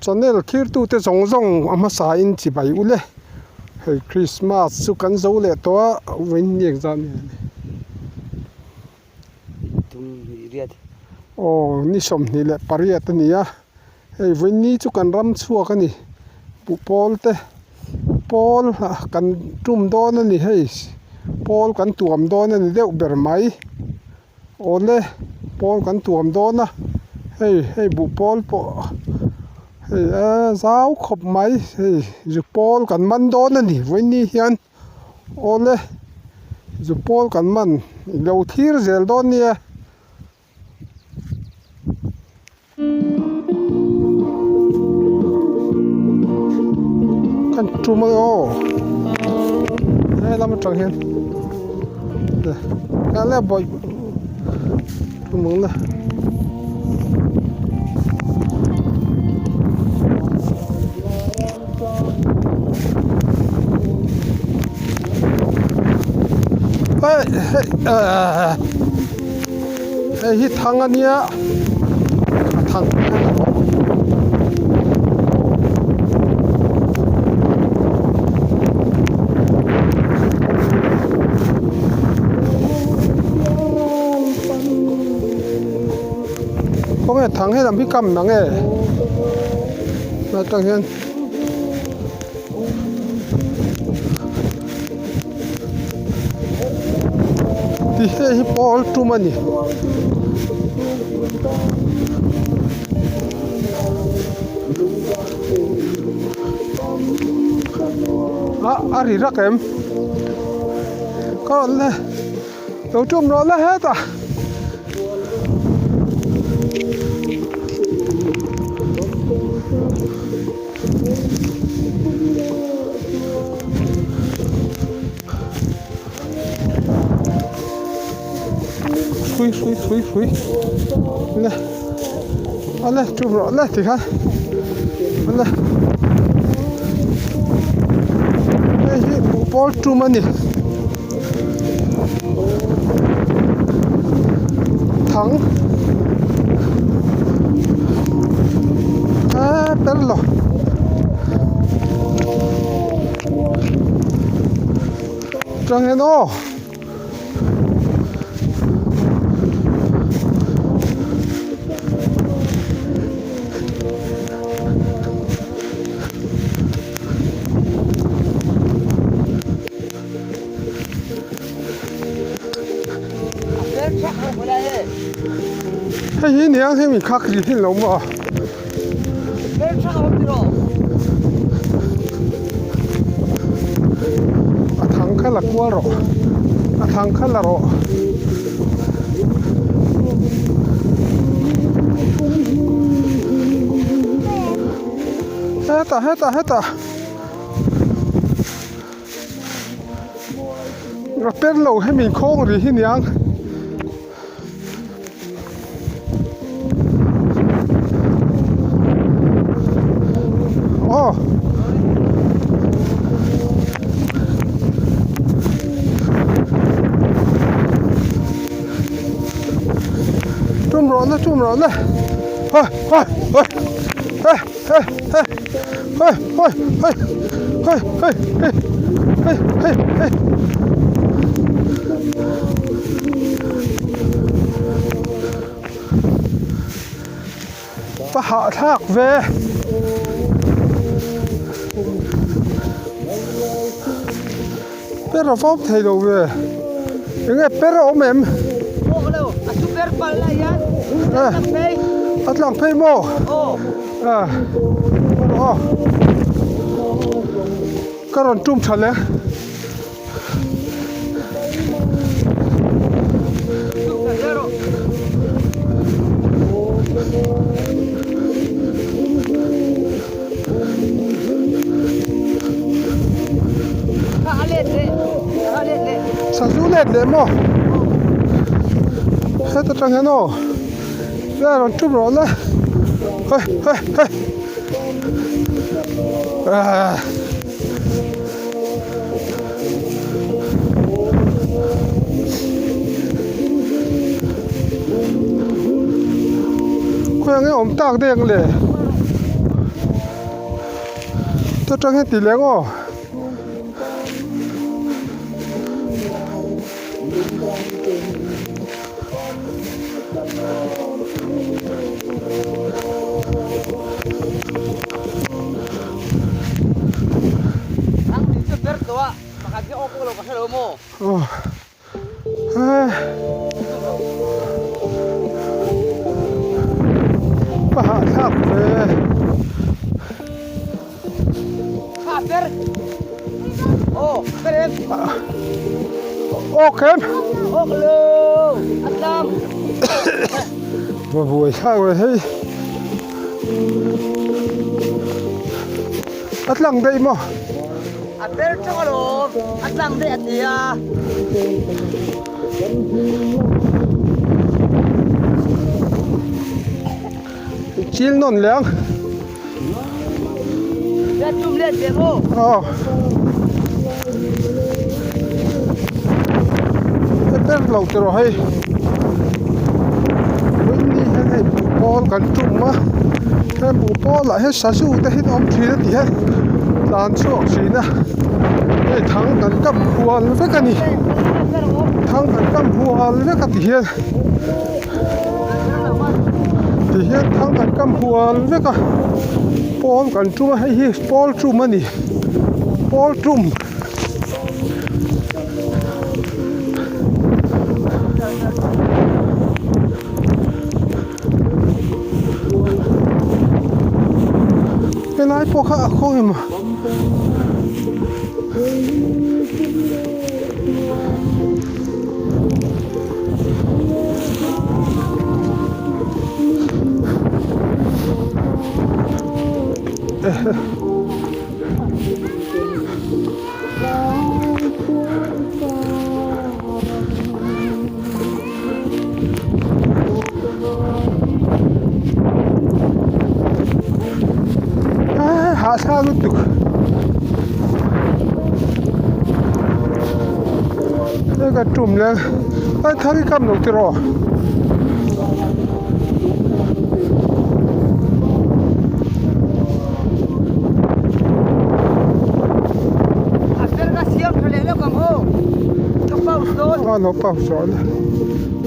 Channel thirtute zawng zawng a hmasa in chibai ule. Hei Christmas chu kan zo leh tawh a, vawiin ni engzah nge ni? Aw ni 28 a ni a, hei vawiin ni chu kan ram chhuak a ni. Buhpawl te pawl kan tum dawn a ni hei, pawl kan tuam dawn a ni deuh ber mai. Awle pawl kan tuam dawn a hei hei buh pawl pawh hei a zau khawp mai hei zu pawl kan man dawn a ni vawiin hian awle zu pawl kan man ilo thlir zel dawn nia. Kan tum ang aw he lam atang hian a le bawih tum ang le. Hei hei ahh hei hi thang a nia a thang khawnge thang helam hi kam na nge atang hian. Ti hei hi pawl tum a ni. A a ri rak em ka rawn le lo tum rawh le hetah. Hrui hrui hrui hrui le ale tum rawh le tikhan ale hei hi buhpawl tum a ni thang a tel lo tang hian aw. Hei hi niang hemi kha kri hin lo maw a thang kha la kual rawh a thang kha la rawh. Hetah hetah hetah. A per lo hemi khawng ri hi niang. Aw. Tum rawh le tum rawh le. Ha ha ha ha ha ha ha ha ha ha ha ha ha ha. Ka hahthlak ve. Per a vawm thei lo ve. Enge per a awm em? A chu per pal lai hian a tlang phei maw? Aw. Aw. Ka rawn tum tha le. Sazu let leh maw heta tang hian aw le rawn tum rawh le hei hei hei ah. Khawi ang e awm tak deng le. Ta tang hian ti leh ang aw. Aw. Ka hahthlak ve. Awk em? Va buai thlak ve hei. A tlang daih maw? A ber teuh alawm, a tlang daih a ti a. Chil nawn leh ang. Let tum let ve maw? Aw. A ber lo ti rawh hei. Vawiin hian hei buhpawl kan tum a. Heng buhpawl ah hian sazu te hi an awm thin a ti hian tlan chhuak thin a. Hei thang kan kam hual vek a ni. Thang kan kam hual vek a ti hian. Ti hian thang kan kam hual vek a pawl kan tum a hei hi pawl tum a ni pawl tum. Helai pawh kha a khaw emaw. Hahthlak lutuk hei ka tum leh a thar hi kam lo tiraw. A lo pause dawn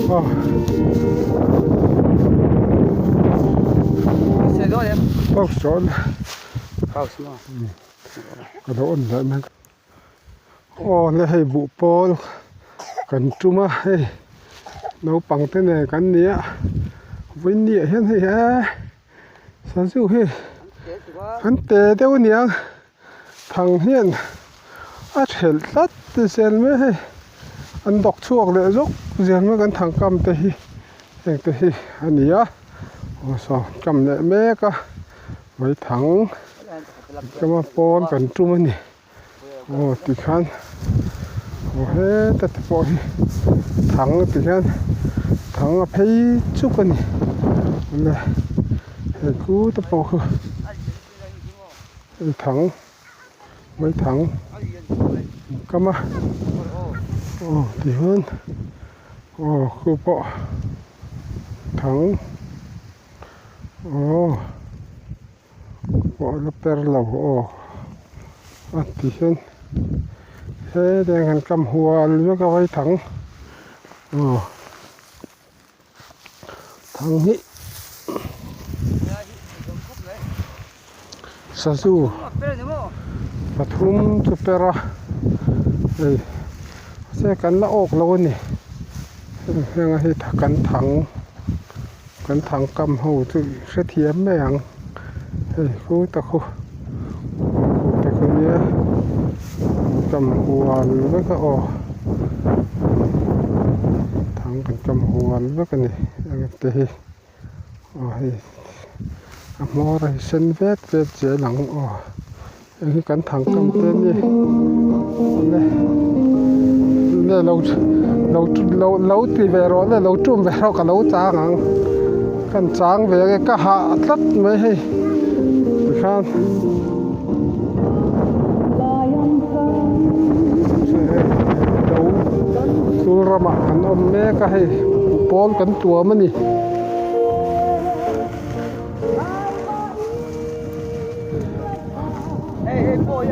a pause dawn ka lo on leh mek aw le hei buh pawl kan tum a hei naupang te nen kan ni a vawiin ah hian hei eee sazu hi an te deuh a niang thang hian a thelh tlat zel mai hei an dawk chhuak leh zawk zel mai kan thang kam te hi heng te hi a ni a aw saw kam leh mek a vaithang kama pawn kan tum a ni. Aw tikhian aw heta te pawh hi thang ti hian thang a phei chuk a ni awle hei khu te pawh khu hei thang mai thang an kam a aw tihian aw khu pawh thang aw. Pawh la per lo aw a ti hian hetiang hian kam hual vek a vai thang aw thang hi sazu pathum chu per a hei mahse kan la awk lo a ni heng a hi kan thang. Kan thang kam ho chu i hrethiam mai ang hei khu ta khu khu te khu nia an kam hual vek a aw thang kan kam hual vek a ni eng te hi aw hei a hmawr a hi sen vet vet zel ang aw. Hei hi kan thang kam te a ni awle le lo lo lo lo ti ve rawh le lo tum ve rawh ka lo chang ang kan chang ve ange ka hah tlat mai hei tikhan lo chul ramah kan awm mek a hei pawl kan tuam a ni. A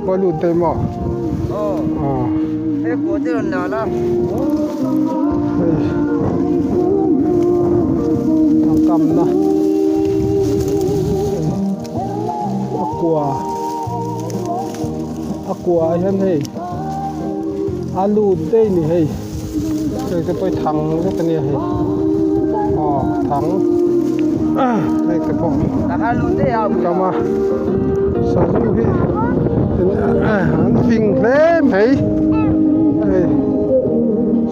kua lut daih maw? Aw. Hei a kamna a kua a kua ah hian hei a lut daih a ni hei hei te pawh hi thang vek a nia hei aw thang hei te pawh kam a sazu hi an fing hle mai hei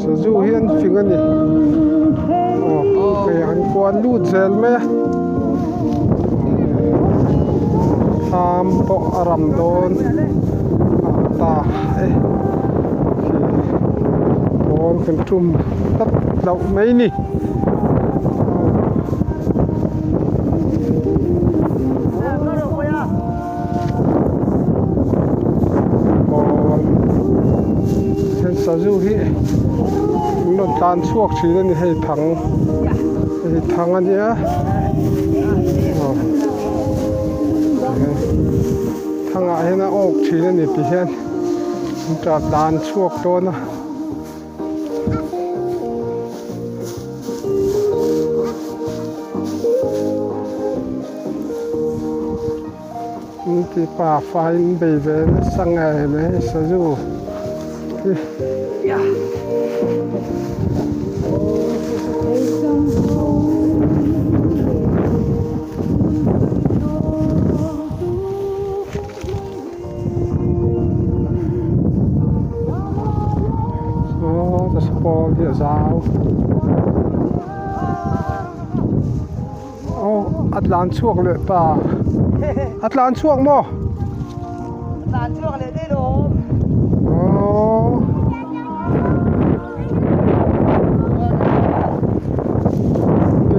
sazu hi an fing a ni aw hei an kual lut zel mai a thlam pawh a ram dawn a ta e khi pawn kan tum tlat loh mai a ni. Pawn hian sazu hi an rawn tlan chhuak thin a ni hei thang hei thang a nia aw thangah hian a awk thin a ni ti hian an tlan chhuak dawn a. Ti pa fain bei ve nasa ngei mai sazu hi. Aw ta sapawl hi a zau aw a tlan chhuak leh ta a tlan chhuak maw tlan chhuak leh daih lo aw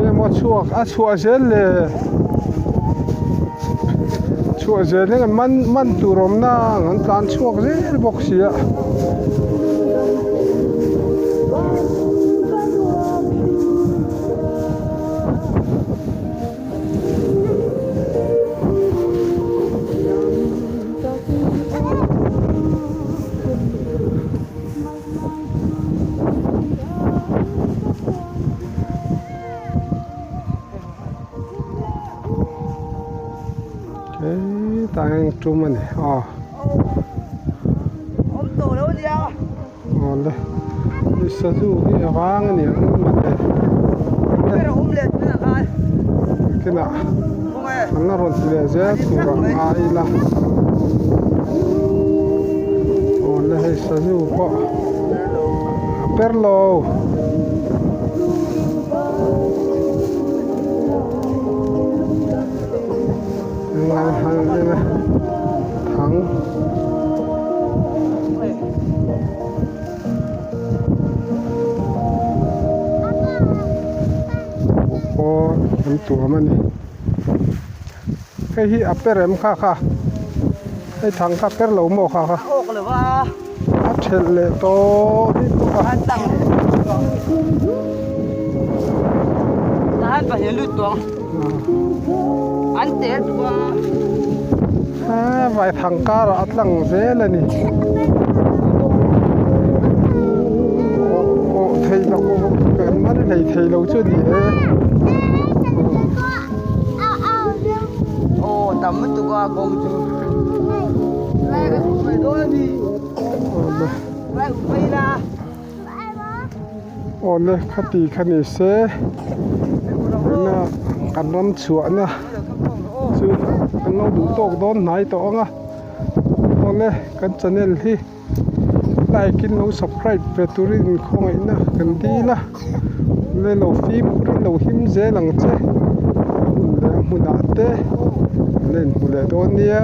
emaw chhuak a chhuah zel le chhuah zel hian an man man tur awm na ang an tlan chhuak zel bawk si a. Hetah hian tum a ni aw awle hei sazu hi a vang a ni ang mawle kinah an la rawn ti leh zel tur a ngai ila awle hei sazu pawh a per lo. Thang. Pawl an tuam a ni hei hi a per em kha kha hei thang kha per lo maw kha kha a thelh leh tawh hi bawk a. Vai thang karah a tlang zel a ni. Awh theih loh kan man hlei thei lo chu a ni e. Awle khati kha ni se tuna kan ram chhuahna chu kan lo duh tawk dawn hnai tawh ang a awle kan channel hi like in lo subscribe ve turin khawngaihna kan dil a awle lo fimkhur in lo him zel ang che a hun leh a hmunah te kan la inhmu leh dawn nia.